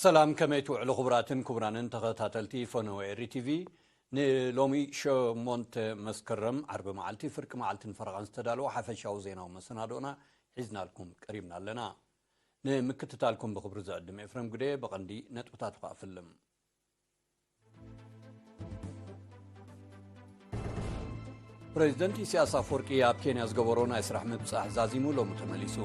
ሰላም፣ ከመይ ትውዕሉ ክቡራትን ክቡራንን ተኸታተልቲ ፈነወ ኤሪ ቲቪ? ንሎሚ ሸሞንተ መስከረም ዓርቢ መዓልቲ ፍርቂ መዓልትን ፈረቓን ዝተዳለወ ሓፈሻዊ ዜናዊ መሰናዶና ሒዝናልኩም ቀሪብና ኣለና። ንምክትታልኩም ብኽብሪ ዝዕድም ኤፍሬም ጉዴ። ብቐንዲ ነጥብታቱ ከኣ ፍልም። ፕሬዚደንት ኢሳያስ ኣፈወርቂ ኣብ ኬንያ ዝገበሮ ናይ ስራሕ ምብጻሕ ዛዚሙ ሎሚ ተመሊሱ።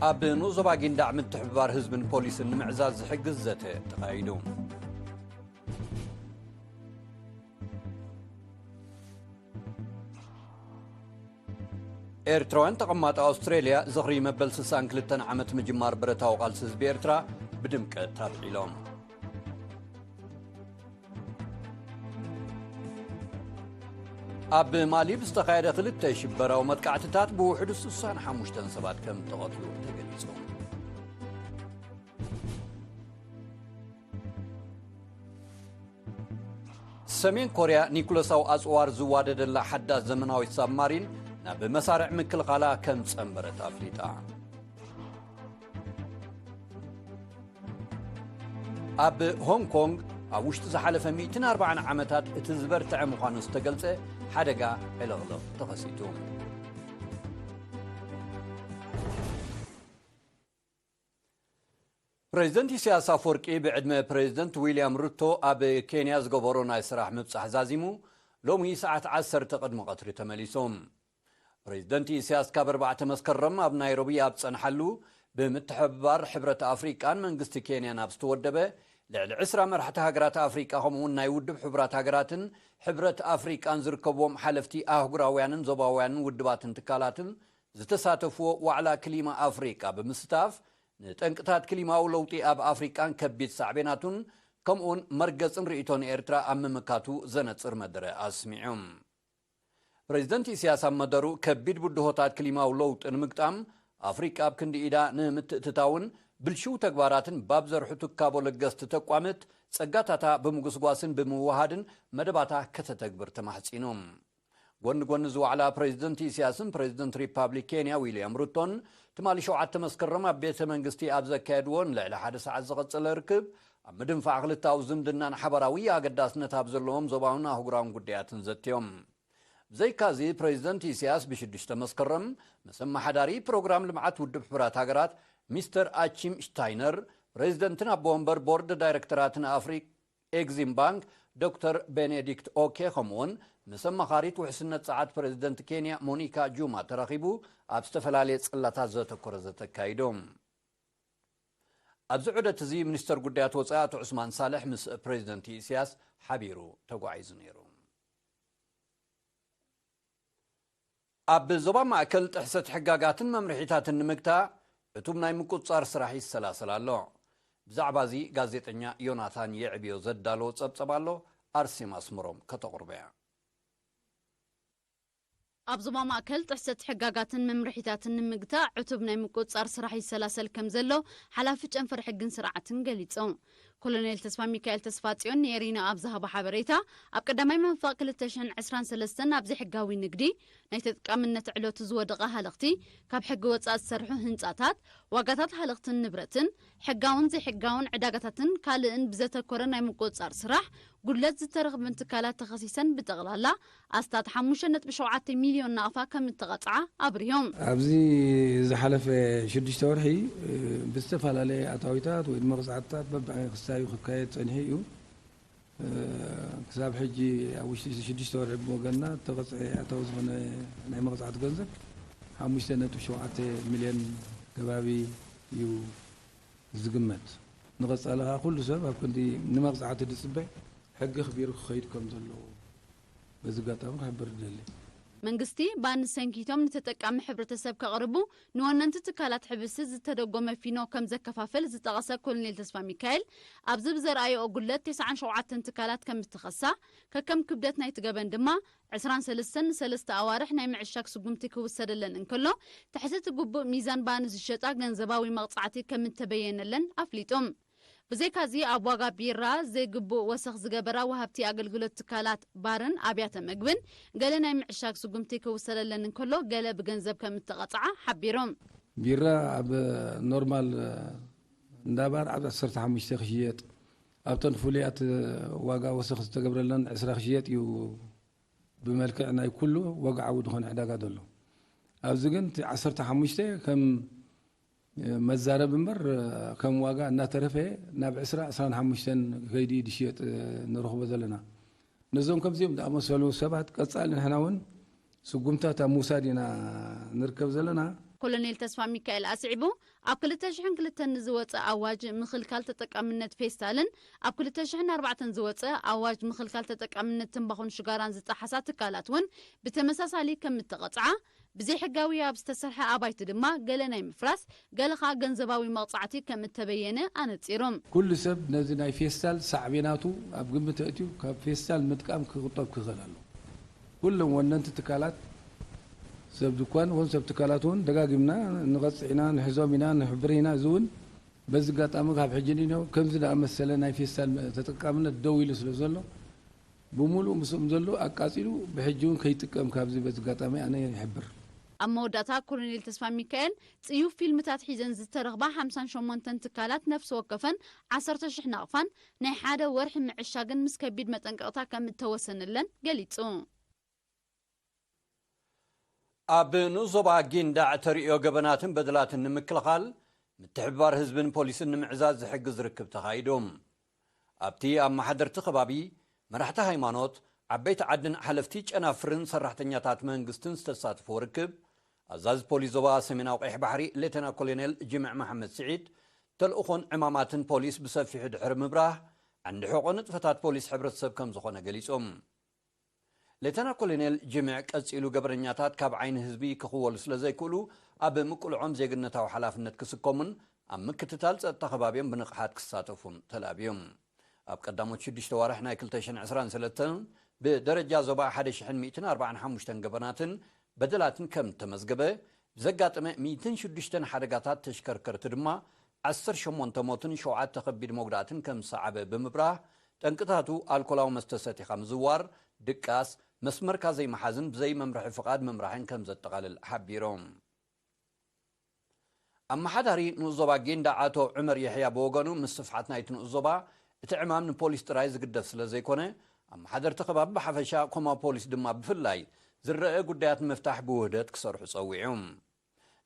ኣብ ንኡስ ዞባ ጊንዳዕ ምትሕብባር ህዝብን ፖሊስን ንምዕዛዝ ዝሕግዝ ዘተ ተኻይዱ። ኤርትራውያን ተቐማጦ ኣውስትሬልያ ዝኽሪ መበል ስሳን ክልተን ዓመት ምጅማር ብረታዊ ቃልሲ ህዝቢ ኤርትራ ብድምቀት ኣብዒሎም። ኣብ ማሊ ብዝተኻየደ ክልተ ሽበራዊ መጥቃዕትታት ብውሕዱ ስሳን ሓሙሽተን ሰባት ከም ተቐትሉ ተገሊጹ። ሰሜን ኮርያ ኒኩለሳዊ ኣጽዋር ዝዋደደላ ሓዳስ ዘመናዊት ሳብማሪን ናብ መሳርዕ ምክልኻላ ከም ጸንበረት ኣፍሊጣ። ኣብ ሆንግ ኮንግ ኣብ ውሽጢ ዝሓለፈ ሚእትን ኣርባዓን ዓመታት እቲ ዝበርትዐ ምዃኑ ዝተገልጸ ሓደጋ ዕልቕልቕ ተኸሲቱ። ፕሬዚደንት ኢሳያስ ኣፈወርቂ ብዕድመ ፕሬዚደንት ዊልያም ሩቶ ኣብ ኬንያ ዝገበሮ ናይ ስራሕ ምብጻሕ ዛዚሙ ሎሚ ሰዓት ዓሰርተ ቅድሚ ቀትሪ ተመሊሱ። ፕሬዚደንት ኢሳያስ ካብ ኣርባዕተ መስከረም ኣብ ናይሮቢ ኣብ ጸንሓሉ ብምትሕብባር ሕብረት ኣፍሪቃን መንግስቲ ኬንያን ኣብ ዝተወደበ ልዕሊ ዕስራ መራሕቲ ሃገራት ኣፍሪቃ ከምኡውን ናይ ውድብ ሕቡራት ሃገራትን ሕብረት ኣፍሪቃን ዝርከብዎም ሓለፍቲ ኣህጉራውያንን ዞባውያንን ውድባትን ትካላትን ዝተሳተፍዎ ዋዕላ ክሊማ ኣፍሪቃ ብምስታፍ ንጠንቅታት ክሊማዊ ለውጢ ኣብ ኣፍሪቃን ከቢድ ሳዕቤናቱን ከምኡውን መርገጽን ርእይቶ ንኤርትራ ኣብ ምምካቱ ዘነጽር መደረ ኣስሚዑ። ፕሬዚደንት ኢሳያስ ኣብ መደሩ ከቢድ ብድሆታት ክሊማዊ ለውጢ ንምግጣም ኣፍሪቃ ኣብ ክንዲ ኢዳ ንምትእትታውን ብልሽው ተግባራትን ባብ ዘርሑ ትካቦ ለገስቲ ተቋምት ጸጋታታ ብምጉስጓስን ብምውሃድን መደባታ ከተተግብር ተማሕጺኑ። ጎኒ ጎኒ ዝዋዕላ ፕሬዚደንት ኢሳያስን ፕሬዚደንት ሪፓብሊክ ኬንያ ዊልያም ሩቶን ትማሊ ሸውዓተ መስከረም ኣብ ቤተ መንግስቲ ኣብ ዘካየድዎ ንልዕሊ ሓደ ሰዓት ዝቐጸለ ርክብ ኣብ ምድንፋዕ ክልታዊ ዝምድናን ሓበራዊ ኣገዳስነት ኣብ ዘለዎም ዞባውን ኣህጉራውን ጉዳያትን ዘትዮም። ብዘይካዚ ፕሬዚደንት ኢሳያስ ብሽዱሽተ መስከረም ምስ ኣመሓዳሪ ፕሮግራም ልምዓት ውድብ ሕቡራት ሃገራት ሚስተር ኣቺም ሽታይነር፣ ፕሬዚደንትን ኣቦ ወንበር ቦርድ ዳይሬክተራትን ኣፍሪክ ኤግዚም ባንክ ዶክተር ቤኔዲክት ኦኬ ከምኡውን ምስ ኣማኻሪት ውሕስነት ጸዓት ፕሬዚደንት ኬንያ ሞኒካ ጁማ ተራኺቡ ኣብ ዝተፈላለየ ጽላታት ዘተኮረ ዘተ ኣካይዱ። ኣብዚ ዑደት እዚ ሚኒስተር ጉዳያት ወጻኢ ኣቶ ዑስማን ሳልሕ ምስ ፕሬዚደንት ኢሳያስ ሓቢሩ ተጓዒዙ ነይሩ። ኣብ ዞባ ማእከል ጥሕሰት ሕጋጋትን መምርሒታትን ንምግታእ ዕቱብ ናይ ምቁጽጻር ስራሕ ይሰላሰል ኣሎ። ብዛዕባ እዚ ጋዜጠኛ ዮናታን የዕብዮ ዘዳለዎ ጸብጸብ ኣሎ፣ ኣርሴማ ኣስመሮም ከተቕርቦ እያ። ኣብ ዞባ ማእከል ጥሕሰት ሕጋጋትን መምርሒታትን ንምግታእ ዕቱብ ናይ ምቁጽጻር ስራሕ ይሰላሰል ከም ዘሎ ሓላፊ ጨንፈር ሕግን ስርዓትን ገሊጹ። ኮሎኔል ተስፋ ሚካኤል ተስፋ ጽዮን ንኤሪና ኣብ ዝሃቦ ሓበሬታ፣ ኣብ ቀዳማይ መንፈቕ ክልተ ሽሕን ዕስራን ሰለስተን ኣብ ዘይሕጋዊ ንግዲ ናይ ተጠቃምነት ዕለቱ ዝወደቐ ሃለኽቲ፣ ካብ ሕጊ ወጻኢ ዝሰርሑ ህንጻታት፣ ዋጋታት ሃለኽትን ንብረትን፣ ሕጋውን ዘይሕጋውን ዕዳጋታትን ካልእን ብዘተኮረ ናይ ምቁጽጻር ስራሕ ጉድለት ዝተረኽበን ትካላት ተኸሲሰን ብጠቕላላ ኣስታት ሓሙሽተ ነጥቢ ሸውዓተ ሚልዮን ናቕፋ ከም እተቐጽዓ ኣብሪሆም። ኣብዚ ዝሓለፈ ሽዱሽተ ወርሒ፣ እ፣ ብዝተፈላለየ ኣታዊታት ወይ ድማ ቅጽዓታት በብዓይነ ክሳዩ ክካየድ ጸኒሑ እዩ። እ፣ ክሳብ ሕጂ ኣብ ውሽጢ እዚ ሽዱሽተ ወርሒ ብወገንና እተቐጽዐ ኣታዊ ዝኾነ ናይ መቕጻዕቲ ገንዘብ ሓሙሽተ ነጥቢ ሸውዓተ ሚልዮን ከባቢ እዩ ዝግመት። ንቐጻሊ ከኣ ኩሉ ሰብ ኣብ ክንዲ ንመቕጻዕቲ ዝጽበ ሕጊ ኣኽቢሩ ክኸይድ ከም ዘለዎ በዚ ኣጋጣሚ ክሕብር እደሊ። መንግስቲ ባኒ ሰንኪቶም ንተጠቃሚ ሕብረተሰብ ከቕርቡ ንወነንቲ ትካላት ሕብስቲ ዝተደጎመ ፊኖ ከም ዘከፋፍል ዝጠቐሰ ኮሎኔል ተስፋ ሚካኤል፣ ኣብዚ ብዘርኣየኦ ጉድለት ተስዓን ሸውዓተን ትካላት ከም እተኸሳ፣ ከከም ክብደት ናይቲ ገበን ድማ ዕስራን ሰለስተን ንሰለስተ ኣዋርሕ ናይ ምዕሻግ ስጉምቲ ክውሰደለን እንከሎ፣ ትሕቲ እቲ ግቡእ ሚዛን ባኒ ዝሸጣ ገንዘባዊ መቕጻዕቲ ከም እተበየነለን ኣፍሊጡ። ብዘይካዚ ኣብ ዋጋ ቢራ ዘይግቡእ ወሰኽ ዝገበራ ወሃብቲ ኣገልግሎት ትካላት ባርን ኣብያተ መግብን ገለ ናይ ምዕሻግ ስጉምቲ ክውሰደለን እንከሎ ገለ ብገንዘብ ከም እተቐጽዓ ሓቢሮም። ቢራ ኣብ ኖርማል እንዳ ባር ኣብ ዓሰርተ ሓሙሽተ ክሽየጥ፣ ኣብተን ፍሉያት ዋጋ ወሰኽ ዝተገብረለን ዕስራ ክሽየጥ እዩ። ብመልክዕ ናይ ኩሉ ወግዓዊ ዝኾነ ዕዳጋ ዘሎ። ኣብዚ ግን እቲ ዓሰርተ ሓሙሽተ ከም መዛረብ እምበር ከም ዋጋ እናተረፈ ናብ ዕስራ ዕስራን ሓሙሽተን ከይዲ ድሽየጥ ንረኽቦ ዘለና። ነዞም ከምዚኦም ዝኣመሰሉ ሰባት ቀጻሊ ንሕና እውን ስጉምታት ኣብ ምውሳድ ኢና ንርከብ ዘለና። ኮሎኔል ተስፋ ሚካኤል ኣስዒቡ፣ ኣብ ክልተ ሽሕን ክልተን ንዝወጸ ኣዋጅ ምኽልካል ተጠቃምነት ፌስታልን ኣብ ክልተ ሽሕን ኣርባዕተን ዝወጸ ኣዋጅ ምኽልካል ተጠቃምነት ትንባኹን ሽጋራን ዝጠሓሳ ትካላት እውን ብተመሳሳሊ ከም እተቐጽዓ፣ ብዘይሕጋዊ ኣብ ዝተሰርሐ ኣባይቲ ድማ ገለ ናይ ምፍራስ፣ ገለ ኸኣ ገንዘባዊ መቕጻዕቲ ከም እተበየነ ኣነጺሮም። ኩሉ ሰብ ነዚ ናይ ፌስታል ሳዕቤናቱ ኣብ ግምት ኣእትዩ ካብ ፌስታል ምጥቃም ክቑጠብ ክኽእል ኣሎ። ኩሎም ወነንቲ ትካላት፣ ሰብ ድኳን ይኹን ሰብ ትካላት እውን ደጋጊምና ንቐጽዕ ኢና፣ ንሕዞም ኢና፣ ንሕብር ኢና። እዚ እውን በዚ ኣጋጣሚ ካብ ሕጂ ንድሆ ከምዚ ዝኣመሰለ ናይ ፌስታል ተጠቃምነት ደው ኢሉ ስለ ዘሎ፣ ብምሉእ ምስኦም ዘሎ ኣቃጺሉ ብሕጂ እውን ከይጥቀም ካብዚ በዚ ኣጋጣሚ ኣነ ይሕብር። ኣብ መወዳእታ ኮሎኔል ተስፋ ሚካኤል ጽዩፍ ፊልምታት ሒዘን ዝተረኽባ ሓምሳን ሸሞንተን ትካላት ነፍሲ ወከፈን ዓሰርተ ሽሕ ናቕፋን ናይ ሓደ ወርሒ ምዕሻግን ምስ ከቢድ መጠንቀቕታ ከም እተወሰነለን ገሊጹ። ኣብ ንኡስ ዞባ ጊንዳዕ ተርእዮ ገበናትን በደላትን ንምክልኻል ምትሕብባር ህዝብን ፖሊስን ንምዕዛዝ ዝሕግዝ ርክብ ተኻይዱ። ኣብቲ ኣመሓደርቲ ከባቢ፣ መራሕቲ ሃይማኖት፣ ዓበይቲ ዓድን ሓለፍቲ ጨናፍርን ሰራሕተኛታት መንግስትን ዝተሳተፎ ርክብ፣ ኣዛዚ ፖሊስ ዞባ ሰሜናዊ ቀይሕ ባሕሪ ሌተና ኮሎኔል ጅምዕ መሓመድ ስዒድ፣ ተልእኾን ዕማማትን ፖሊስ ብሰፊሑ ድሕሪ ምብራህ፣ ዓንዲ ሕቖ ንጥፈታት ፖሊስ ሕብረተሰብ ከም ዝኾነ ገሊጾም። ሌተና ኮሎኔል ጅምዕ ቀጺሉ፣ ገበነኛታት ካብ ዓይኒ ህዝቢ ክኽወሉ ስለ ዘይክእሉ፣ ኣብ ምቅልዖም ዜግነታዊ ሓላፍነት ክስከሙን ኣብ ምክትታል ጸጥታ ከባቢኦም ብንቕሓት ክሳተፉን ተላብዮም። ኣብ ቀዳሞት ሽዱሽተ ዋርሕ ናይ ክልተ ሽሕን ዕስራን ሰለስተን ብደረጃ ዞባ ሓደ ሽሕን ሚእትን ኣርባዓን ሓሙሽተን ገበናትን በደላትን ከም ተመዝገበ፣ ብዘጋጠመ ሚእትን ሽዱሽተን ሓደጋታት ተሽከርከርቲ ድማ ዓሰርተ ሸሞንተ ሞትን ሸውዓተ ከቢድ መጉዳእትን ከም ዝሰዓበ ብምብራህ፣ ጠንቅታቱ ኣልኮላዊ መስተ ሰቲኻ ምዝዋር፣ ድቃስ፣ መስመርካ ዘይምሓዝን ብዘይ መምርሒ ፍቓድ ምምራሕን ከም ዘጠቓልል ሓቢሮም። ኣመሓዳሪ ንኡስ ዞባ ጌንዳ ኣቶ ዑመር የሕያ ብወገኑ፣ ምስፍሓት ናይቲ ንኡስ ዞባ እቲ ዕማም ንፖሊስ ጥራይ ዝግደፍ ስለ ዘይኮነ፣ ኣመሓደርቲ ከባቢ ብሓፈሻ፣ ኮማዊ ፖሊስ ድማ ብፍላይ፣ ዝረአ ጉዳያት ንምፍታሕ ብውህደት ክሰርሑ ጸዊዑ።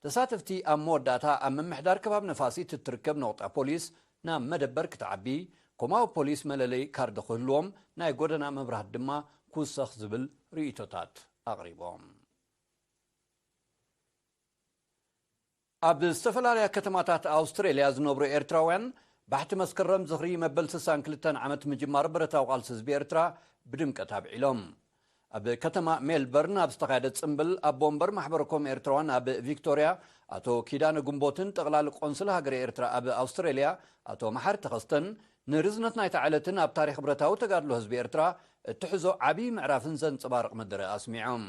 ተሳተፍቲ ኣብ መወዳእታ ኣብ ምምሕዳር ከባቢ ነፋሲት እትርከብ ነቑጣ ፖሊስ ናብ መደበር ክትዓቢ፣ ኮማዊ ፖሊስ መለለዪ ካርድ ክህልዎም፣ ናይ ጎደና መብራህቲ ድማ ክውሰኽ ዝብል ርእይቶታት ኣቕሪቦም። ኣብ ዝተፈላለያ ከተማታት ኣውስትሬልያ ዝነብሩ ኤርትራውያን፣ ባሕቲ መስከረም ዝኽሪ መበል ስሳን ክልተን ዓመት ምጅማር ብረታዊ ቃልሲ ህዝቢ ኤርትራ ብድምቀት ኣብዒሎም። ኣብ ከተማ ሜልበርን ኣብ ዝተኻየደ ጽምብል፣ ኣቦ ወንበር ማሕበር ኮም ኤርትራውያን ኣብ ቪክቶርያ ኣቶ ኪዳነ ጉንቦትን ጠቕላሊ ቆንስል ሃገረ ኤርትራ ኣብ ኣውስትሬልያ ኣቶ መሓሪ ተኸስተን፣ ንርዝነት ናይታ ዕለትን ኣብ ታሪኽ ብረታዊ ተጋድሎ ህዝቢ ኤርትራ እትሕዞ ዓብዪ ምዕራፍን ዘንጸባርቕ መደረ ኣስሚዖም።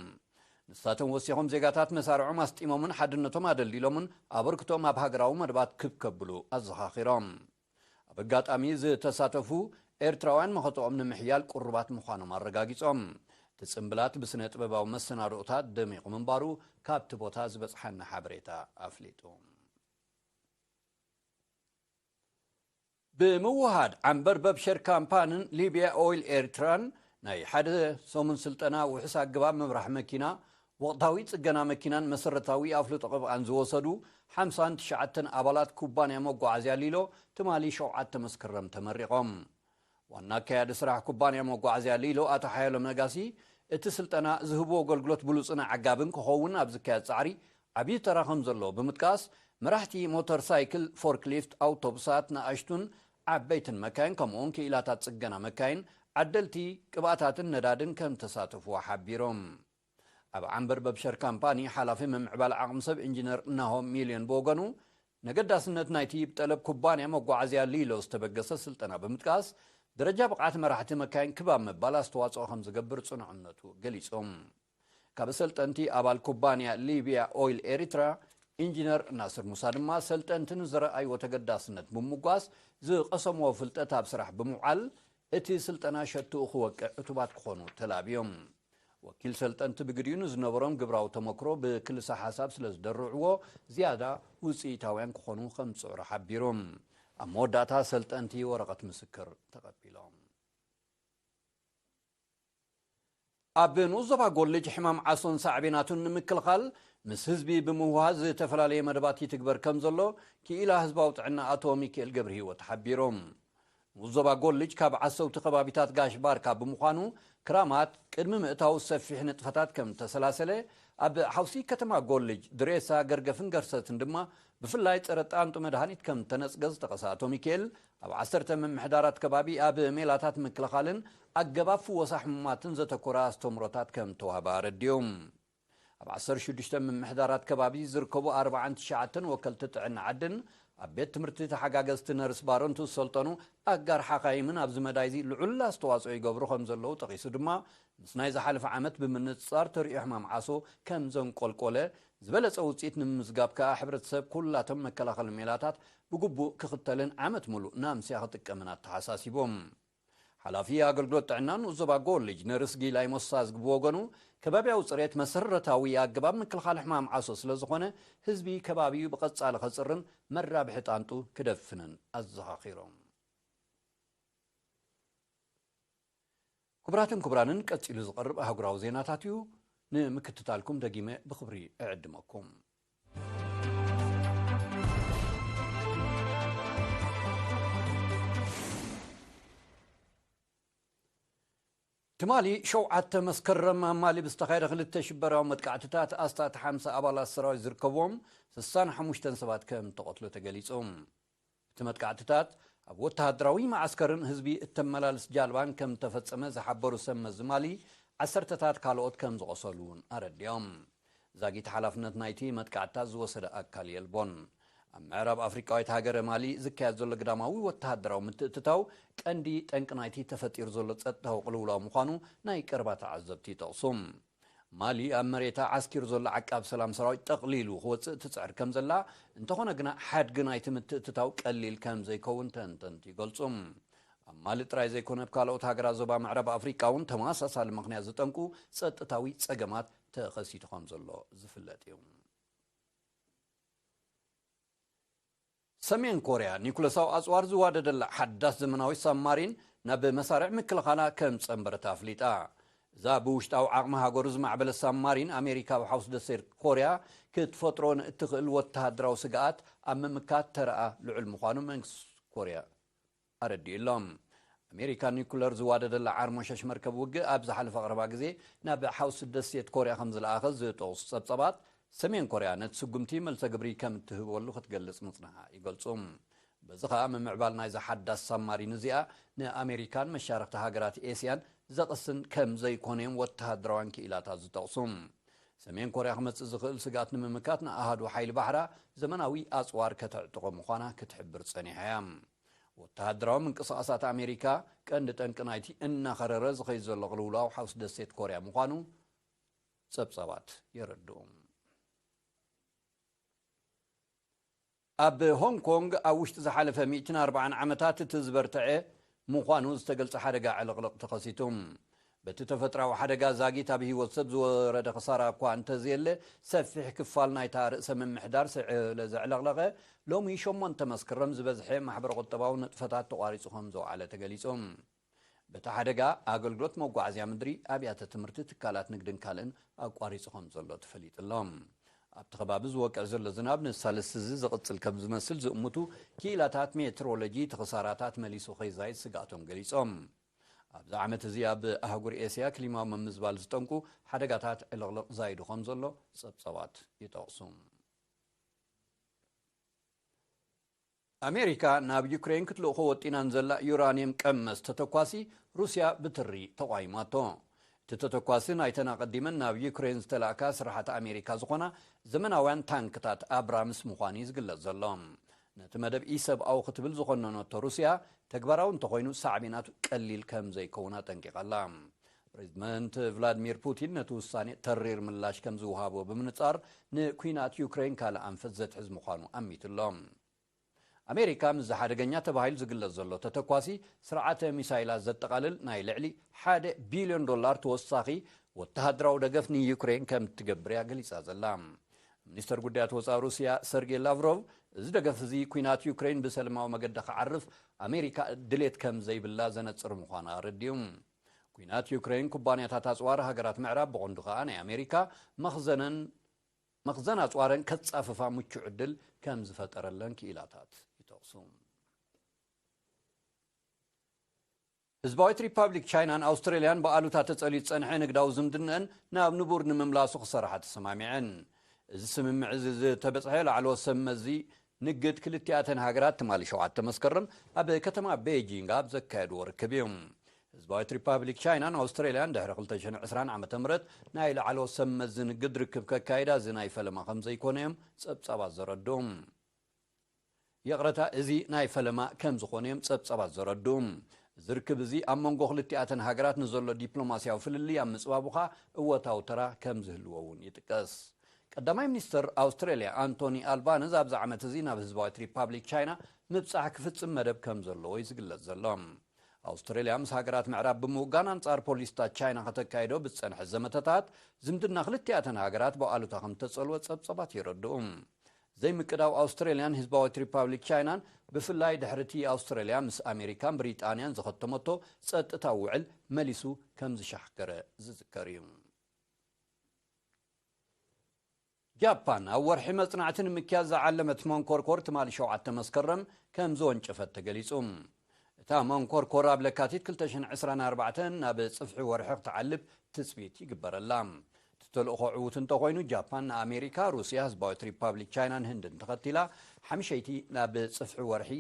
ንሳቶም ወሲኾም፣ ዜጋታት መሳርዖም ኣስጢሞምን ሓድነቶም ኣደልዲሎምን ኣበርክቶኦም ኣብ ሃገራዊ መደባት ክብ ከብሉ ኣዘኻኺሮም። ኣብ ኣጋጣሚ ዝተሳተፉ ኤርትራውያን መኸተኦም ንምሕያል ቅሩባት ምዃኖም ኣረጋጊጾም። እቲ ጽምብላት ብስነ ጥበባዊ መሰናድኦታት ደሚቑ ምንባሩ ካብቲ ቦታ ዝበጽሓና ሓበሬታ ኣፍሊጡ። ብምውሃድ ዓንበርበብ ሸር ካምፓንን ሊብያ ኦይል ኤርትራን ናይ ሓደ ሰሙን ስልጠና፣ ውሑስ ኣገባብ ምምራሕ መኪና፣ ወቕታዊ ጽገና መኪናን መሰረታዊ ኣፍልጦ ቅብኣን ዝወሰዱ ሓምሳን ትሽዓተን ኣባላት ኩባንያ መጓዓዝያ ሊሎ ትማሊ ሸውዓተ መስከረም ተመሪቖም። ዋና ኣካያዲ ስራሕ ኩባንያ መጓዓዝያ ሊሎ ኣቶ ሓያሎም ነጋሲ፣ እቲ ስልጠና ዝህብዎ ኣገልግሎት ብሉጽን ኣዕጋብን ክኸውን ኣብ ዝካየድ ጻዕሪ ዓብዪ ተራ ከም ዘለዎ ብምጥቃስ፣ መራሕቲ ሞተር ሳይክል፣ ፎርክሊፍት፣ ኣውቶቡሳት፣ ንኣሽቱን ዓበይትን መካይን፣ ከምኡውን ክኢላታት ጽገና መካይን፣ ዓደልቲ ቅብኣታትን ነዳድን ከም ተሳተፍዎ ሓቢሮም። ኣብ ዓንበርበብ ሸር ካምፓኒ ሓላፊ ምምዕባል ዓቕሚ ሰብ ኢንጂነር ናሆም ሚልዮን ብወገኑ፣ ነገዳስነት ናይቲ ብጠለብ ኩባንያ መጓዓዝያ ሊሎ ዝተበገሰ ስልጠና ብምጥቃስ፣ ደረጃ ብቕዓት መራሕቲ መካይን ክብ ኣብ ምባል ኣስተዋጽኦ ከም ዝገብር ጽኑዕ እምነቱ ገሊጹ። ካብ ኣሰልጠንቲ ኣባል ኩባንያ ሊብያ ኦይል ኤሪትራ ኢንጂነር ናስር ሙሳ ድማ ሰልጠንቲ ንዝረኣይዎ ተገዳስነት ብምጓስ ዝቐሰምዎ ፍልጠት ኣብ ስራሕ ብምውዓል እቲ ስልጠና ሸትኡ ክወቅዕ ዕቱባት ክኾኑ ተላብዮም። ወኪል ሰልጠንቲ ብግዲኡ ንዝነበሮም ግብራዊ ተመክሮ ብክልሰ ሓሳብ ስለ ዝደርዕዎ ዝያዳ ውፅኢታውያን ክኾኑ ከም ዝፅዕሩ ሓቢሩ። ኣብ መወዳእታ ሰልጠንቲ ወረቐት ምስክር ተቐቢሎም። ኣብ ንኡስ ዞባ ጎልጅ ሕማም ዓሶን ሳዕቤናቱን ንምክልኻል ምስ ህዝቢ ብምውሃዝ ዝተፈላለየ መደባት ይትግበር ከም ዘሎ ክኢላ ህዝባዊ ጥዕና ኣቶ ሚካኤል ገብረ ህይወት ሓቢሮም። ንኡስ ዞባ ጎልጅ ካብ ዓሰውቲ ከባቢታት ጋሽ ባርካ ብምዃኑ ክራማት ቅድሚ ምእታው ሰፊሕ ንጥፈታት ከም ተሰላሰለ ኣብ ሓውሲ ከተማ ጎልጅ ድሬሳ ገርገፍን ገርሰትን ድማ ብፍላይ ጸረ ጣንጡ መድሃኒት ከም ተነጽገ ዝጠቐሰ ኣቶ ሚካኤል ኣብ ዓሰርተ ምምሕዳራት ከባቢ ኣብ ሜላታት ምክልኻልን ኣገባብ ፍወሳ ሕሙማትን ዘተኮረ ኣስተምሮታት ከም ተዋህበ ኣረዲኦም። ኣብ ዓሰርተ ሽዱሽተ ምምሕዳራት ከባቢ ዝርከቡ ኣርባዓን ትሽዓተን ወከልቲ ጥዕና ዓድን ኣብ ቤት ትምህርቲ ተሓጋገዝቲ ነርስ ባሮን ዝሰልጠኑ ኣጋር ሓኻይምን ኣብዚ መዳይዚ ልዑል ኣስተዋፅኦ ይገብሩ ከም ዘለዉ ጠቒሱ ድማ ምስ ናይ ዝሓለፈ ዓመት ብምንፅፃር ተርእዮ ሕማም ዓሶ ከም ዘንቆልቆለ ዝበለፀ ውፅኢት ንምምዝጋብ ከዓ ሕብረተሰብ ኩላቶም መከላኸሊ ሜላታት ብግቡእ ክኽተልን ዓመት ሙሉእ ናምስያ ክጥቀምን ኣተሓሳሲቦም። ሓላፊ ኣገልግሎት ጥዕና ንኡስ ዞባ ጎልጅ ነርስ ጊላይ ሞሳዝግ ብወገኑ ከባቢያዊ ፅሬት መሰረታዊ ኣገባብ ምክልኻል ሕማም ዓሶ ስለ ዝኾነ ህዝቢ ከባቢኡ ብቐፃሊ ከፅርን መራብሒ ጣንጡ ክደፍንን ኣዘኻኺሮም። ክቡራትን ክቡራንን ቀፂሉ ዝቐርብ ኣህጉራዊ ዜናታት እዩ። ንምክትታልኩም ደጊመ ብኽብሪ እዕድመኩም። ትማሊ ሸውዓተ መስከረም ኣብ ማሊ ብዝተኻየደ ክልተ ሽበራዊ መጥቃዕትታት ኣስታት ሓምሳ ኣባላት ሰራዊት ዝርከብዎም ስሳን ሓሙሽተን ሰባት ከም ተቐትሎ ተገሊጹ። እቲ መጥቃዕትታት ኣብ ወተሃደራዊ መዓስከርን ህዝቢ እተመላልስ ጃልባን ከም ተፈጸመ ዝሓበሩ ሰብ መዚ ማሊ ዓሰርተታት ካልኦት ከም ዝቖሰሉ እውን ኣረዲኦም። ዛጊት ሓላፍነት ናይቲ መጥቃዕትታት ዝወሰደ ኣካል የልቦን። ኣብ ምዕራብ ኣፍሪቃዊት ሃገረ ማሊ ዝካየድ ዘሎ ግዳማዊ ወተሃደራዊ ምትእትታው ቀንዲ ጠንቂ ናይቲ ተፈጢሩ ዘሎ ጸጥታዊ ቅልውላው ምዃኑ ናይ ቀረባ ተዓዘብቲ ይጠቕሱ። ማሊ ኣብ መሬታ ዓስኪሩ ዘሎ ዓቃብ ሰላም ሰራዊት ጠቕሊሉ ክወጽእ ትጽዕር ከም ዘላ፣ እንተኾነ ግና ሓድጊ ናይቲ ምትእትታው ቀሊል ከም ዘይከውን ተንተንቲ ይገልጹ። ኣብ ማሊ ጥራይ ዘይኮነ ኣብ ካልኦት ሃገራት ዞባ ምዕራብ ኣፍሪቃ እውን ተመሳሳሊ ምኽንያት ዝጠንቁ ጸጥታዊ ጸገማት ተኸሲቱ ከም ዘሎ ዝፍለጥ እዩ። ሰሜን ኮርያ ኒኩለሳዊ ኣጽዋር ዝዋደደላ ሓዳስ ዘመናዊ ሳብማሪን ናብ መሳርዕ ምክልኻላ ከም ጸንበረት ኣፍሊጣ። እዛ ብውሽጣዊ ዓቕሚ ሃገሩ ዝማዕበለ ሳብማሪን ኣሜሪካ ኣብ ሓውስ ደሴት ኮርያ ክትፈጥሮ ንእትኽእል ወተሃደራዊ ስግኣት ኣብ ምምካት ተረኣ ልዑል ምዃኑ መንግስቲ ኮርያ ኣረዲኡ ኣሎ። ኣሜሪካ ኒኩለር ዝዋደደላ ዓርሞሸሽ መርከብ ውግእ ኣብ ዝሓለፈ ቀረባ ግዜ ናብ ሓውሲ ደሴት ኮርያ ከም ዝለኣኸ ዝጠቕሱ ጸብጻባት፣ ሰሜን ኮርያ ነቲ ስጉምቲ መልሰ ግብሪ ከም እትህበሉ ክትገልጽ ምጽንሓ ይገልጹ። በዚ ኸኣ ምምዕባል ናይዛ ሓዳስ ሳብማሪን እዚኣ ንኣሜሪካን መሻርኽቲ ሃገራት ኤስያን ዘቕስን ከም ዘይኮነ እዮም ወተሃደራውያን ክኢላታት ዝጠቕሱ። ሰሜን ኮርያ ክመጽእ ዝኽእል ስግኣት ንምምካት ንኣሃዱ ሓይሊ ባሕራ ዘመናዊ ኣጽዋር ከተዕጥቖ ምዃና ክትሕብር ጸኒሓ እያ። ወተሃደራዊ ምንቅስቓሳት ኣሜሪካ ቀንዲ ጠንቂ ናይቲ እናኸረረ ዝኸይድ ዘሎ ቅልውላው ሓውስ ደሴት ኮርያ ምዃኑ ጸብጻባት የረድኡ። ኣብ ሆንግ ኮንግ ኣብ ውሽጢ ዝሓለፈ ሚእትን ኣርባዓን ዓመታት እቲ ዝበርትዐ ምዃኑ ዝተገልጸ ሓደጋ ዕልቕልቕ ተኸሲቱ። በቲ ተፈጥራዊ ሓደጋ ዛጊት ኣብ ህይወት ሰብ ዝወረደ ክሳራ እኳ እንተዘየለ፣ ሰፊሕ ክፋል ናይታ ርእሰ ምምሕዳር ስለ ዘዕለቕለቐ፣ ሎሚ ሸሞንተ መስከረም ዝበዝሐ ማሕበረ ቁጠባዊ ንጥፈታት ተቋሪጹ ከም ዝወዓለ ተገሊጹ። በቲ ሓደጋ ኣገልግሎት መጓዓዝያ ምድሪ፣ ኣብያተ ትምህርቲ፣ ትካላት ንግድን ካልእን ኣቋሪጹ ከም ዘሎ ተፈሊጡ ኣሎ። ኣብቲ ከባቢ ዝወቅዕ ዘሎ ዝናብ ንሳልስቲ እዚ ዝቕጽል ከም ዝመስል ዝእምቱ ክኢላታት ሜትሮሎጂ፣ እቲ ክሳራታት መሊሱ ከይዛይድ ስግኣቶም ገሊጾም። ኣብዚ ዓመት እዚ ኣብ ኣህጉር ኤስያ ክሊማዊ ምምዝባል ዝጠንቁ ሓደጋታት ዕልቕልቕ ዛይዱ ከም ዘሎ ጸብጻባት ይጠቕሱ። ኣሜሪካ ናብ ዩክሬን ክትልእኾ ወጢናን ዘላ ዩራንየም ቀመስ ተተኳሲ ሩስያ ብትሪ ተቋይማቶ። እቲ ተተኳሲ ናይተን ኣቐዲመን ናብ ዩክሬን ዝተላእካ ስራሓት ኣሜሪካ ዝኾና ዘመናውያን ታንክታት ኣብራምስ ምዃኑ እዩ ዝግለጽ ዘሎ። ነቲ መደብ ኢሰብኣዊ ክትብል ዝኾነነቶ ሩስያ፣ ተግባራዊ እንተኾይኑ ሳዕቤናቱ ቀሊል ከም ዘይከውን ኣጠንቂቓ ኣላ። ፕሬዚደንት ቭላድሚር ፑቲን ነቲ ውሳኔ ተሪር ምላሽ ከም ዝወሃቦ ብምንጻር፣ ንኲናት ዩክሬን ካልእ ኣንፈት ዘትሕዝ ምዃኑ ኣሚቱ ኣሎ። ኣሜሪካ ምስዚ ሓደገኛ ተባሂሉ ዝግለጽ ዘሎ ተተኳሲ ስርዓተ ሚሳይላት ዘጠቓልል ናይ ልዕሊ ሓደ ቢልዮን ዶላር ተወሳኺ ወተሃደራዊ ደገፍ ንዩክሬን ከም እትገብር እያ ገሊጻ ዘላ። ሚኒስተር ጉዳያት ወጻኢ ሩስያ ሰርጌይ ላቭሮቭ፣ እዚ ደገፍ እዚ ኲናት ዩክሬን ብሰላማዊ መገዲ ክዓርፍ ኣሜሪካ ድሌት ከም ዘይብላ ዘነጽር ምዃኑ ኣረዲኡ። ኲናት ዩክሬን ኩባንያታት ኣጽዋር ሃገራት ምዕራብ ብቐንዱ ከኣ ናይ ኣሜሪካ መኽዘነን መኽዘን ኣጽዋረን ከጻፍፋ ምቹእ ዕድል ከም ዝፈጠረለን ክኢላታት ይጠቕሱ። ህዝባዊት ሪፓብሊክ ቻይናን ኣውስትራልያን ብኣሉታ ተጸልዩ ዝጸንሐ ንግዳዊ ዝምድነን ናብ ንቡር ንምምላሱ ክሰርሓ ተሰማሚዐን። እዚ ስምምዕ እዚ ዝተበጽሐ ላዕለዎት ሰብ መዚ ንግድ ክልቲኣተን ሃገራት ትማሊ ሸውዓተ መስከረም ኣብ ከተማ ቤጂንግ ኣብ ዘካየድዎ ርክብ እዩ። ህዝባዊት ሪፓብሊክ ቻይናን ኣውስትራልያን ድሕሪ ክልተ ሽሕን ዕስራን ዓመተ ምህረት ናይ ላዕለዎት ሰብ መዚ ንግድ ርክብ ከካይዳ እዚ ናይ ፈለማ ከም ዘይኮነ እዮም ጸብጻባት ዘረድኡ። ይቕረታ፣ እዚ ናይ ፈለማ ከም ዝኾነ እዮም ጸብጻባት ዘረድኡ። እዚ ርክብ እዚ ኣብ መንጎ ክልቲኣተን ሃገራት ንዘሎ ዲፕሎማስያዊ ፍልልይ ኣብ ምጽባቡ ኸኣ እወታዊ ተራ ከም ዝህልዎ እውን ይጥቀስ። ቀዳማይ ሚኒስተር ኣውስትራልያ ኣንቶኒ ኣልባንዝ ኣብዚ ዓመት እዚ ናብ ህዝባዊት ሪፓብሊክ ቻይና ምብጻሕ ክፍጽም መደብ ከም ዘለዎ እዩ ዝግለጽ ዘሎ። ኣውስትራልያ ምስ ሃገራት ምዕራብ ብምውጋን ኣንጻር ፖሊሲታት ቻይና ከተካይዶ ብዝጸንሐ ዘመተታት ዝምድና ክልቲኣተን ሃገራት ብኣሉታ ከም ተጸልወ ጸብጻባት የረድኡ። ዘይምቅዳው ኣውስትራልያን ህዝባዊት ሪፓብሊክ ቻይናን ብፍላይ ድሕሪ እቲ ኣውስትራልያ ምስ ኣሜሪካን ብሪጣንያን ዝኸተመቶ ጸጥታዊ ውዕል መሊሱ ከም ዝሻሕከረ ዝዝከር እዩ። ጃፓን ኣብ ወርሒ መጽናዕቲ ንምክያድ ዝዓለመት መንኮርኮር ትማሊ ሸውዓተ መስከረም ከም ዝወንጨፈት ተገሊጹ። እታ መንኮርኮር ኣብ ለካቲት ክልተ ሽሕን ዕስራን ኣርባዕተን ናብ ጽፍሒ ወርሒ ክትዓልብ ትጽቢት ይግበረላ። እቲ ተልእኾ ዕዉት እንተኾይኑ፣ ጃፓን ንኣሜሪካ፣ ሩስያ፣ ህዝባዊት ሪፓብሊክ ቻይናን ህንድን ተኸቲላ ሓምሸይቲ ናብ ጽፍሒ ወርሒ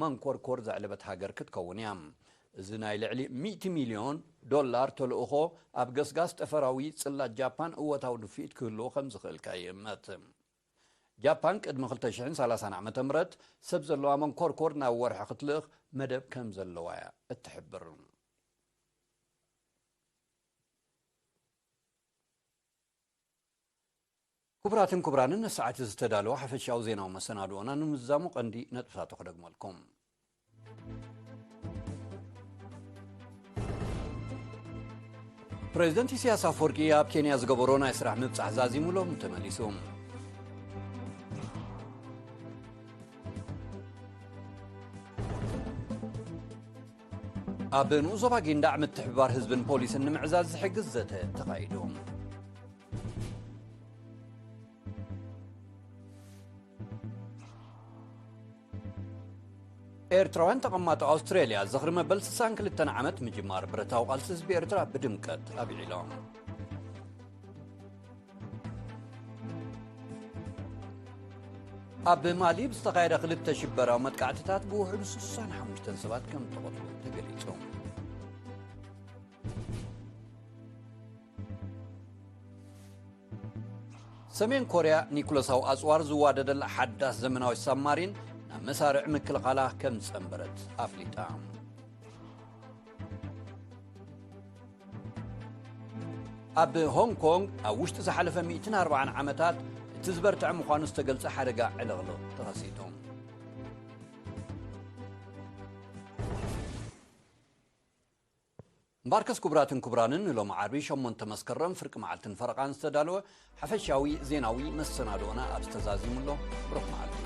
መንኮርኮር ዘዕለበት ሃገር ክትከውን እያ። እዚ ናይ ልዕሊ ሚእቲ ሚልዮን ዶላር ተልእኾ ኣብ ገስጋስ ጠፈራዊ ጽላት ጃፓን እወታዊ ድፍኢት ክህልዎ ከም ዝኽእል ከኣ ይእመት። ጃፓን ቅድሚ ክልተ ሽሕን ሰላሳን ዓመተ ምህረት ሰብ ዘለዋ መንኮርኮር ናብ ወርሒ ክትልእኽ መደብ ከም ዘለዋ እያ እትሕብር። ክቡራትን ክቡራንን፣ ንሰዓት ዝተዳለወ ሓፈሻዊ ዜናዊ መሰናድኦና ንምዝዛሙ ቀንዲ ነጥብታቱ ክደግመልኩም። ፕሬዚደንት ኢሳያስ ኣፈወርቂ ኣብ ኬንያ ዝገበሮ ናይ ስራሕ ምብጻሕ ዛዚሙ ሎም ተመሊሱ። ኣብ ንኡስ ዞባ ጊንዳዕ ምትሕብባር ህዝብን ፖሊስን ንምዕዛዝ ዝሕግዝ ዘተ ተኻይዱ። ኤርትራውያን ተቐማጦ ኣውስትራልያ ዝኽሪ መበል ስሳን ክልተን ዓመት ምጅማር ብረታዊ ቃልሲ ህዝቢ ኤርትራ ብድምቀት ኣብዒሎም። ኣብ ማሊ ብዝተኻየደ ክልተ ሽበራዊ መጥቃዕትታት ብውሕዱ ስሳን ሓሙሽተን ሰባት ከም ተቐትሉ ተገሊጹ። ሰሜን ኮርያ ኒኩለሳዊ ኣጽዋር ዝዋደደላ ሓዳስ ዘመናዊ ሳብማሪን ናብ መሳርዕ ምክልኻላ ከም ዝጸንበረት ኣፍሊጣ። ኣብ ሆንግ ኮንግ ኣብ ውሽጢ ዝሓለፈ ሚእትን ኣርባዓን ዓመታት እቲ ዝበርትዐ ምዃኑ ዝተገልጸ ሓደጋ ዕልቕልቕ ተኸሲቱ። እምበኣርከስ ክቡራትን ክቡራንን ንሎሚ ዓርቢ ሸሞንተ መስከረም ፍርቂ መዓልትን ፈረቓን ዝተዳለወ ሓፈሻዊ ዜናዊ መሰናድኦና ኣብዚ ተዛዚሙ ኣሎ። ብሩኽ መዓልቲ።